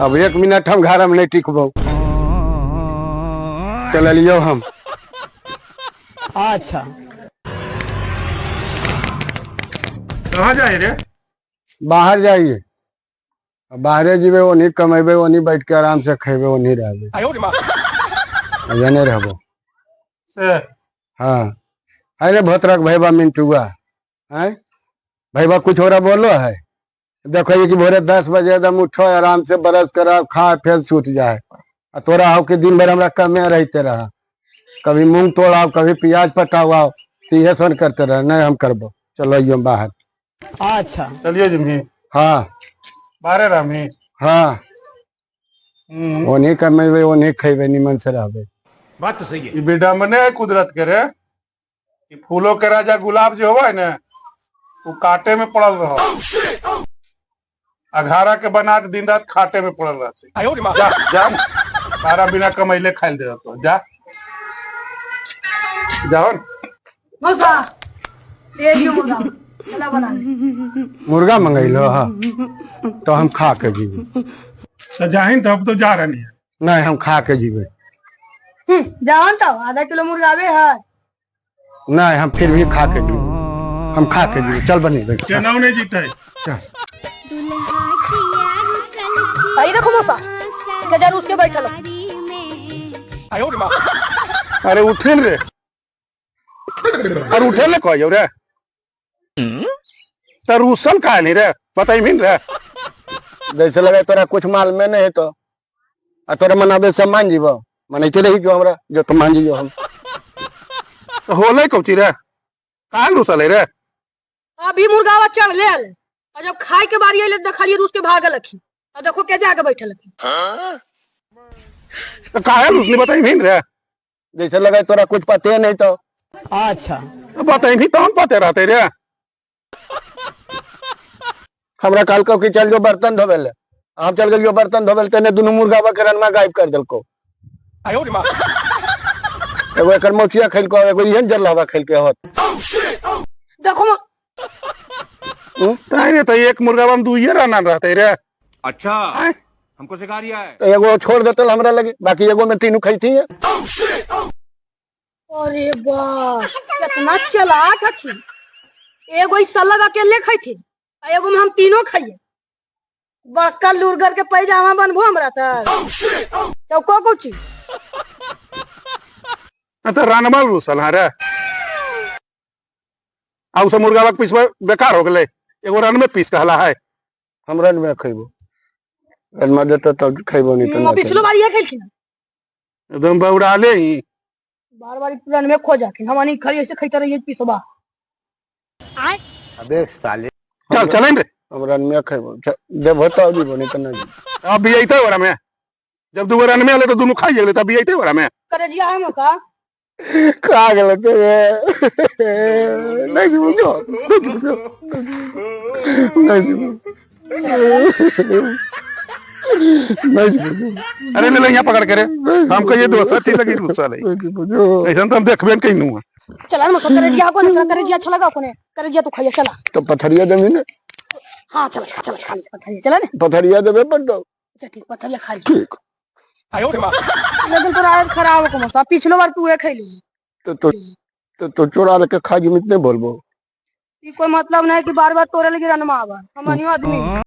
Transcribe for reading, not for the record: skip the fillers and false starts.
अब 1 मिनट हम घर में नहीं टिकबो। चलियो हम। अच्छा। कहाँ जाए रे? बाहर जाइए, बाहरे जीवे, ओनी कमेबे, ओनी बैठ के आराम से खेबे, ओनी रहबे, जने रहबो। से? हाँ, अरे भतरक भैबा मिंटुआ है, भैबा कुछ हो रहा बोलो है। देखो ये कि भोरे 10 बजे एकदम उठो, आराम से ब्रश करो, खा, फिर छूट जाए। आ तोरा हो कि दिन भर हमरा कमे रहते रहा, कभी मूंग तोड़ाओ, कभी प्याज पटाओ, तो इहे सन करते रह। नहीं हम करबो, चलो अइयो बाहर। अच्छा। चलिए जिमी। हाँ। बाहरे रहमी? हाँ। ओनी कमेबे, ओनी खेबे, निमन से रहबे। बात तो सही है। ई विडम्बने है कुदरत के रे, ई फूलों के राजा गुलाब जो होवा है ने, वो कांटे में पड़ल रहो, अघारा के बना के दिन रात खाटे में पड़ल रहते। जा जा, तारा बिना कमैले खाइल दे तो जा, जाओ। मौसा, ले लियो मुर्गा, चला बना। मुर्गा मंगैलो? हाँ, तो हम खा के जीवे। तो जाहिन तो अब तो जा रही है। नहीं, हम खा के जीवे। जाओ तो आधा किलो मुर्गा आवे है। नहीं, हम फिर भी खा के जीवे, हम खा के जीवे। चल बनी बैठ। चुनाव नहीं जीते। चल। आई देखो मौसा, गजर उसके बैठल हो। अरे उठिन रे, अरे उठे ले कहियो रे, तो रूसल का नहीं रे, बताई रे। जैसे लगे तोरा कुछ माल में नहीं है तो आ तोरा मनाबे से मान जीबो, मनैते रही जो हमरा जो तो मान जीजो हम। तो होले कौची रे, काहे रूसल है रे? अभी मुर्गावा चढ़ ले आले, और जब खाए के बारी आइले देखलिए रूस के भागल हखी, और देखो के जाके बैठल हखी। तो काहे रूसली, बताई रे। जैसे लगे तोरा कुछ पते नहीं तो। अच्छा। तो बताई भी तो हम पते रहते रे। हमरा काल को कि चल जो बर्तन धोबे ले, हम चल गेलियो बर्तन धोबे ले, तेने दुनू मुर्गा के रनमा गायब कर देलको। एगो एकर मौसिया खेलको, एगो इहन जरलहवा खेलके होत। देखो ताई रे, तो एक मुर्गा हम दुइये रहना रहते रे। अच्छा, हमको सिखा रिया है। तो एगो छोड़ देतल हमरा लगे, बाकी एगो में तीनों खैती है। अरे वाह, कितना चालाक हखी। एगो ई सलग अकेले खैथी आ एगो में हम तीनों खाइए। बड़का लुरगर के पैजामा बनबो हमरा तर तो को कुछ। तो रानबल रूसल हाँ रे, आ उस मुर्गा के पीस बेकार हो गेले, एगो रन में पीस कहला है। हम रन में खैबो, रन में देतो तब खैबो, नहीं तो ना। पिछलो बार ये खेलखिन। एकदम बौराले ही। बार बार रन में खो जाखिन, हम नहीं खाली ऐसे खैते रहिए पिसबा। अबे साले। चल चलें रे। हम रन में खैबो, देबो तो जीबो, नहीं तो ना जीबो। अब भी अइते ओरा में, जब दूगो रन में आले तो दोनों खाई गेले, तब भी अइते ओरा में। करे जिया है मौका। खा गेलो ते नहीं जीबो, नहीं जीबो, नहीं जीबो, नहीं जीबो। अरे ले ले यहाँ पकड़ के रे, हम कहिए दोसर चीज लगी रूसल है। नहीं जीबो जो। ऐसा तो हम देखबे न कहीं है। चला ना मौसा, करे जिया को ना, करे जिया अच्छा लगा कोने, करे जिया तू खाइए, चला। तो पथरिया देबी ने? हां चला चला, खा ले पथरिया, चला ने। पथरिया देबे पर दो। अच्छा ठीक, पथरिया खा ले। ठीक। लेकिन तोरा आदत खराब हो मौसा, पिछलो बार तू खैली। तो चोरा लेके खा जिम, इतने बोलबो। ई कोई मतलब नहीं कि बार बार तोरे लगी रनमा आवा, हम अनियो आदमी।